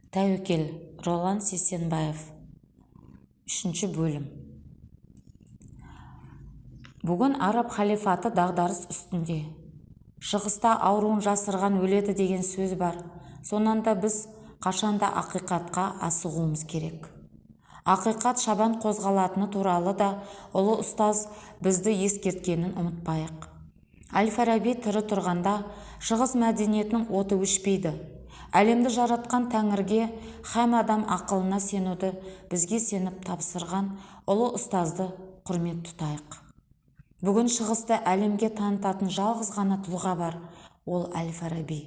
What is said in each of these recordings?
Тәуекел. Роллан Сейсенбаев. Үшінші бөлім. Бүгін Араб халифаты дағдарыс үстінде. Шығыста «Ауруын жасырған өледі» деген сөз бар. Сонан да біз қашанда ақиқатқа асығуымыз керек. Ақиқат шабан қозғалатыны туралы да ұлы ұстаз бізді ескерткенін ұмытпайық. Әл-Фараби тірі тұрғанда шығыс мәдениетінің оты өшпейді. Әлемді жаратқан Тәңірге һәм адам ақылына сенуді бізге сеніп тапсырған ұлы ұстазды құрмет тұтайық. Бүгін шығысты әлемге танытатын жалғыз ғана тұлға бар, ол Әл-Фараби.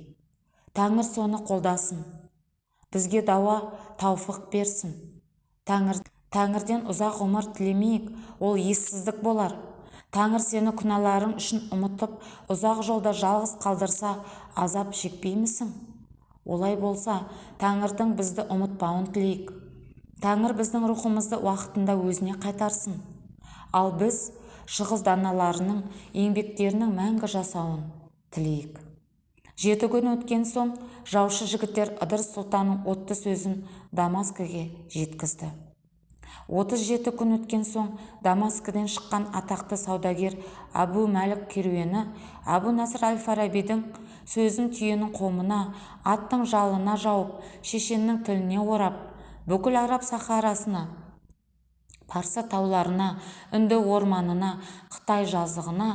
Тәңір соны қолдасын. Бізге дауа тауфық берсін. Тәңір, Тәңірден ұзақ ғұмыр тілемейік, ол ессіздік болар. Тәңір сені күнәларың үшін ұмытып, ұзақ жолда жалғыз қалдырса, азап шекпеймісің? Олай болса, Тәңірдің бізді ұмытпауын тілейік. Тәңір біздің рухымызды уақытында өзіне қайтарсын. Ал біз шығыс даналарының еңбектерінің мәңгі жасауын тілейік. 7 күн өткен соң жаушы жігіттер Ыдырыс сұлтанның отты сөзін Дамаскіге жеткізді. 37 күн өткен соң Дамаскіден шыққан атақты саудагер Әбу Мәлік керуені Әбу Насыр әл-Фарабидің сөзін түйенің қомына, аттың жалына жауып, шешеннің тіліне орап, бүкіл араб сахарасына, Парсы тауларына, Үнді орманына, Қытай жазығына,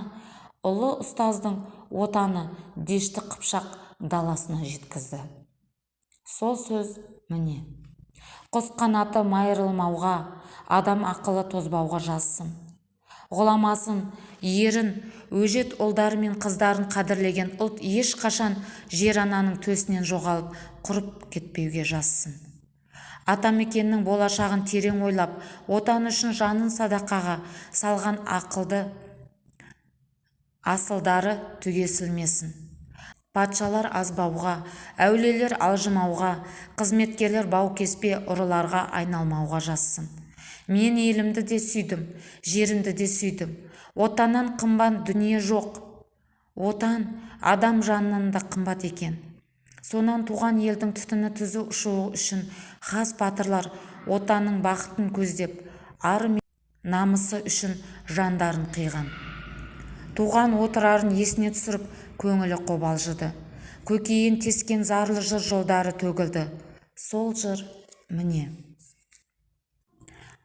ұлы ұстаздың отаны Дешті Қыпшақ даласына жеткізді. Сол сөз міне: Құс қанаты майырылмауға, адам ақылы тозбауға жазсын. Ғұламасын, ерін, өжет ұлдары мен қыздарын қадірлеген ұлт ешқашан жер-ананың төсінен жоғалып, құрып кетпеуге жазсын. Атамекеннің болашағын терең ойлап, отан үшін жанын садақаға салған ақылды асылдары түгесілмесін. Патшалар азбауға, әулиелер алжымауға, қызметкерлер баукеспе ұрыларға айналмауға жазсын. Мен елімді де сүйдім, жерімді де сүйдім. Отаннан қымбат дүние жоқ. Отан адам жанынан да қымбат екен. Сонан туған елдің түтіні түзу ұшуы үшін хас батырлар отанның бақытын көздеп, ары мен намысы үшін жандарын қиған. Туған Отырарын есіне түсіріп, көңілі қобалжыды. Көкейін тескен зарлы жыр жолдары төгілді. Сол жыр міне: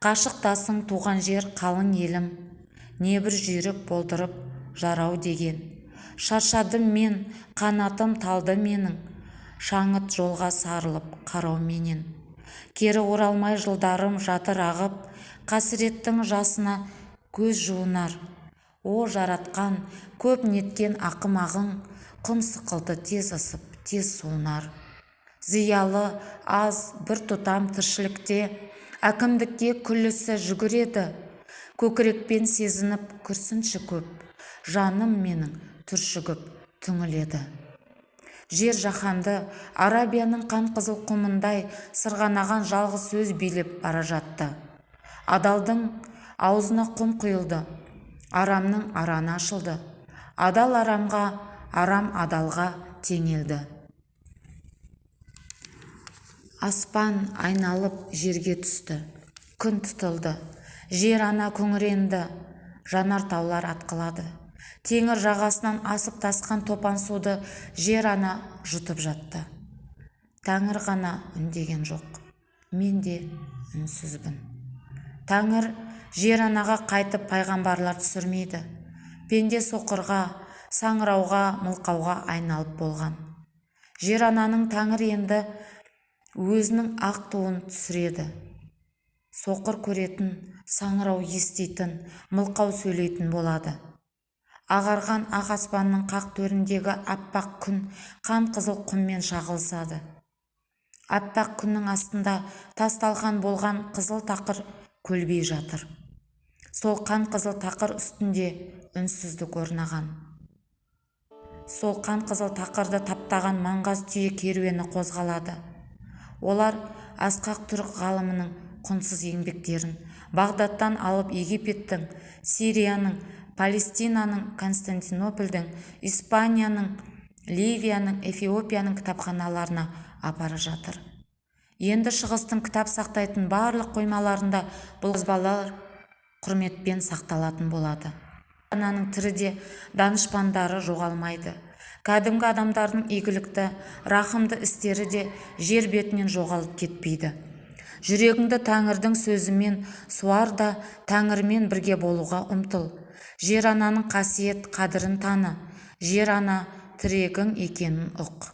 Қашықтасың, туған жер, қалың елім, небір жүйрік болдырып жарау деген. Шаршадым мен, қанатым талды менің шаңыт жолға сарылып қарауменен. Кері оралмай жылдарым жатыр ағып, қасіреттің жасына көз жуынар. О, жаратқан, көп неткен ақымағың, құм сықылды тез ысып, тез суынар. Зиялы аз бір тұтам тіршілікте әкімдікке күллісі жүгіреді. Көкірекпен сезініп күрсінші көп, жаным менің түршігіп түңіледі. Жер жаһанды Арабияның қан қызыл құмындай сырғанаған жалғыз сөз билеп бара жатты. Адалдың аузына құм құйылды, арамның араны ашылды. Адал арамға, арам адалға теңелді. Аспан айналып жерге түсті, күн тұтылды, жер-ана күңіренді, жанар таулар атқылады. Теңір жағасынан асып-тасқан топан суды жер-ана жұтып жатты. Тәңір ғана үндеген жоқ. Мен де үнсізбін. Тәңір жер-анаға қайтып пайғамбарлар түсірмейді. Пенде соқырға, саңырауға, мылқауға айналып болған. Жер-ананың Тәңір енді өзінің ақ туын түсіреді. Соқыр көретін, саңырау еститін, мылқау сөйлейтін болады. Ағарған ақ аспанның қақ төріндегі аппақ күн қан қызыл құммен шағылысады. Аппақ күннің астында тас-талқан болған қызыл тақыр көлбей жатыр. Сол қан қызыл тақыр үстінде үнсіздік орнаған. Сол қан қызыл тақырды таптаған маңғаз түйе керуені қозғалады. Олар асқақ түрік ғалымының құнсыз еңбектерін Бағдаттан алып Египеттің, Сирияның, Палестинаның, Константинопольдің, Испанияның, Ливияның, Эфиопияның кітапханаларына апара жатыр. Енді Шығыстың кітап сақтайтын барлық қоймаларында бұл жазбалар құрметпен сақталатын болады. Ананың тіріде данышпандары жоғалмайды. Кәдімгі адамдардың игілікті, рахымды істері де жер бетінен жоғалып кетпейді. Жүрегіңді Тәңірдің сөзімен суар да, Тәңірмен бірге болуға ұмтыл. Жер-ананың қасиет, қадірін таны, Жер-ана тірегің екенін ұқ.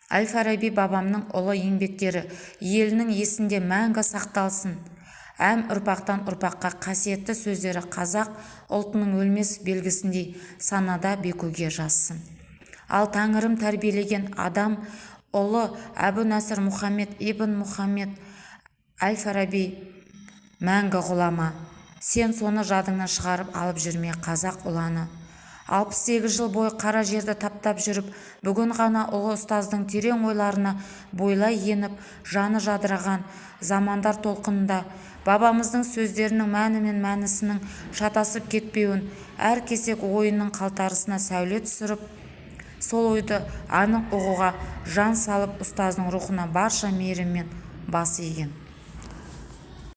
Әл-Фараби бабамның ұлы еңбектері елінің есінде мәңгі сақталсын, әм ұрпақтан ұрпаққа қасиетті сөздері қазақ ұлтының өлмес белгісіндей санада бекуге жазсын. Ал Тәңірім тәрбиелеген адам ұлы Әбу Насыр Мұхаммед ибн Мұхаммед әл-Фараби мәңгі ғұлама. Сен соны жадыңнан шығарып алып жүрме, қазақ ұланы. 68 жыл бойы қара жерді таптап жүріп, бүгін ғана ұлы ұстаздың терең ойларына бойлай еніп, жаны жадыраған замандар толқынында бабамыздың сөздерінің мәні мен мәнісінің шатасып кетпеуін, әр кесек ойының қалтарысына сәуле түсіріп, сол ойды анық ұғуға жан салып, ұстаздың рухына барша мейіріммен бас иген.